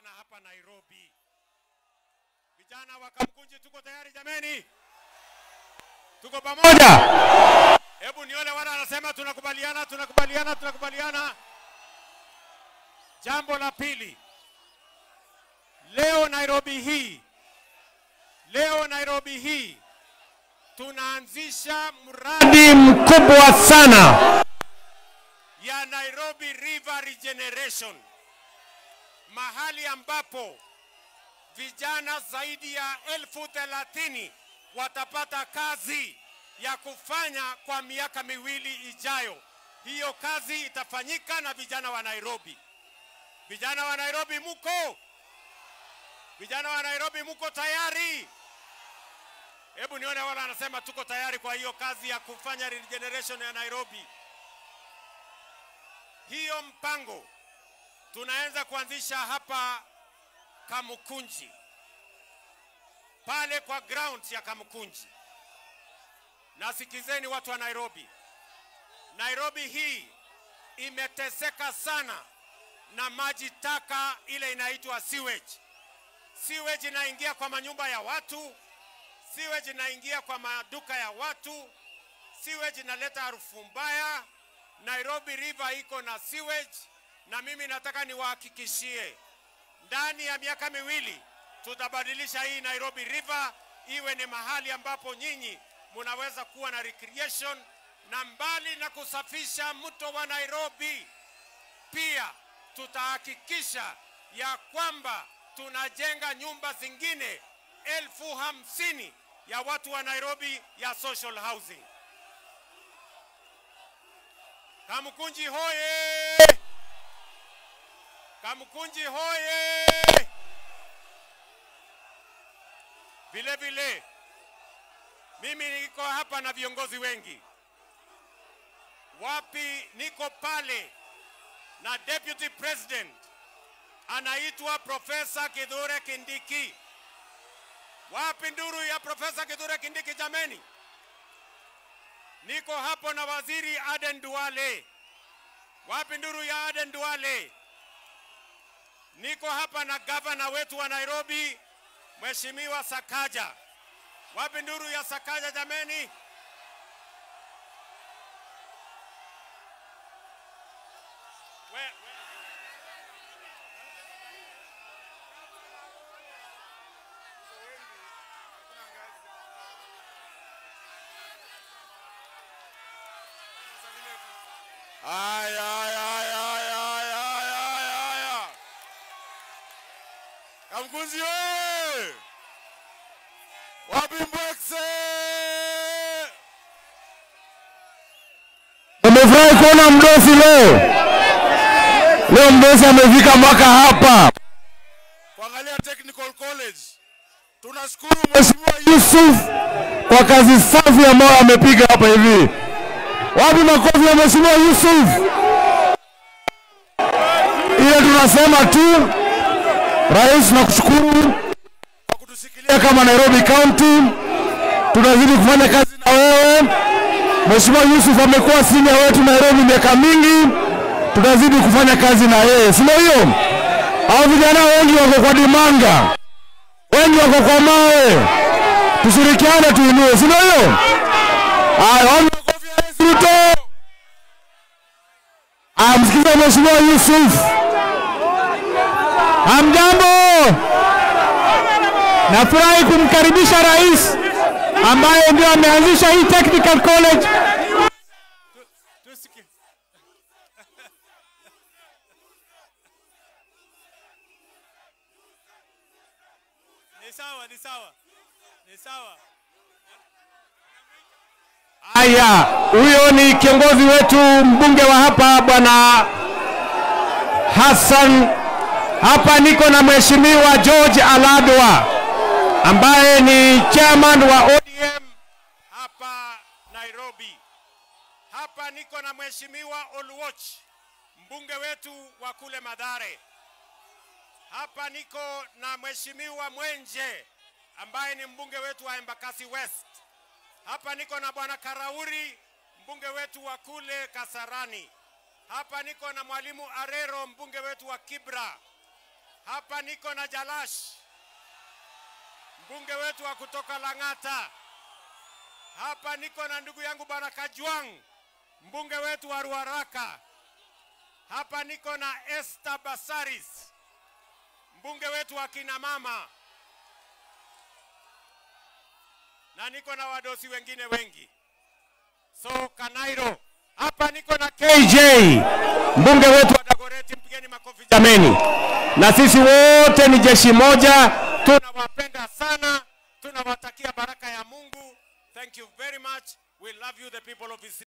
vijana hapa Nairobi. Vijana wa Kamukunji tuko tayari jameni? Tuko pamoja? Hebu nione wale wanasema tunakubaliana, tunakubaliana, tunakubaliana. Jambo la pili, leo Nairobi hii, leo Nairobi hii tunaanzisha mradi mkubwa sana ya Nairobi River Regeneration, mahali ambapo vijana zaidi ya 30,000 watapata kazi ya kufanya kwa miaka miwili ijayo. Hiyo kazi itafanyika na vijana wa Nairobi. Vijana wa Nairobi muko? Vijana wa Nairobi muko tayari? Hebu nione wala anasema tuko tayari kwa hiyo kazi ya kufanya regeneration ya Nairobi. Hiyo mpango tunaanza kuanzisha hapa Kamukunji, pale kwa grounds ya Kamukunji. Nasikizeni watu wa Nairobi. Nairobi hii imeteseka sana na maji taka ile inaitwa sewage. Sewage inaingia kwa manyumba ya watu, sewage inaingia kwa maduka ya watu, sewage inaleta harufu mbaya. Nairobi River iko na sewage, na mimi nataka niwahakikishie ndani ya miaka miwili tutabadilisha hii Nairobi River iwe ni mahali ambapo nyinyi mnaweza kuwa na recreation. Na mbali na kusafisha mto wa Nairobi, pia tutahakikisha ya kwamba tunajenga nyumba zingine 50,000 ya watu wa Nairobi ya social housing. Kamukunji hoye! Kamukunji hoye! Vile vile mimi niko hapa na viongozi wengi. Wapi niko pale na Deputy President anaitwa Professor Kithure Kindiki. Wapi nduru ya Professor Kithure Kindiki jameni? Niko hapo na Waziri Aden Duale. Wapi nduru ya Aden Duale? Niko hapa na gavana wetu wa Nairobi, Mheshimiwa Sakaja. Wapi nduru ya Sakaja jameni? Aya, aya, aya, aya, aya, aya. Kamukunji oye! Wapi Mbwekse? Nimefurahi kuona mdosi leo. Leo mdosi amefika mwaka hapa kuangalia Technical College. Tunashukuru Mheshimiwa Yusuf kwa kazi safi ambayo amepiga hapa hivi. Wapi makofi ya Mheshimiwa Yusuf? Ile tunasema tu, Rais, nakushukuru kwa kutushikilia kama Nairobi County. Tunazidi kufanya kazi na wewe. Mheshimiwa Yusuf amekuwa senior wetu Nairobi miaka mingi. Tunazidi kufanya kazi na yeye. Si ndio hiyo? Hao vijana wengi wako kwa dimanga, wengi wako kwa mawe. Tushirikiane tuinue, si ndio hiyo? Haya, makofi ya Rais Ruto. Amsikize Mheshimiwa Yusuf. Hamjambo. Nafurahi kumkaribisha rais ambaye ndio ameanzisha hii Technical College. Ni sawa, ni sawa. Ni sawa. Aya, huyo ni kiongozi wetu mbunge wa hapa Bwana Hassan. Hapa niko na Mheshimiwa George Aladwa ambaye ni chairman wa ODM hapa Nairobi. Hapa niko na Mheshimiwa Oluoch, mbunge wetu wa kule Mathare. Hapa niko na Mheshimiwa Mwenje ambaye ni mbunge wetu wa Embakasi West. Hapa niko na Bwana Karauri, mbunge wetu wa kule Kasarani. Hapa niko na Mwalimu Arero, mbunge wetu wa Kibra. Hapa niko na Jalash, mbunge wetu wa kutoka Lang'ata. Hapa niko na ndugu yangu Bwana Kajwang, mbunge wetu wa Ruaraka. Hapa niko na Esther Basaris, mbunge wetu wa kina mama, na niko na wadosi wengine wengi. So Kanairo, hapa niko na KJ, mbunge wetu wa Dagoretti, mpigeni makofi jameni. Na sisi wote ni jeshi moja, tunawapenda sana, tunawatakia baraka ya Mungu. Thank you very much. We love you the people of Israel.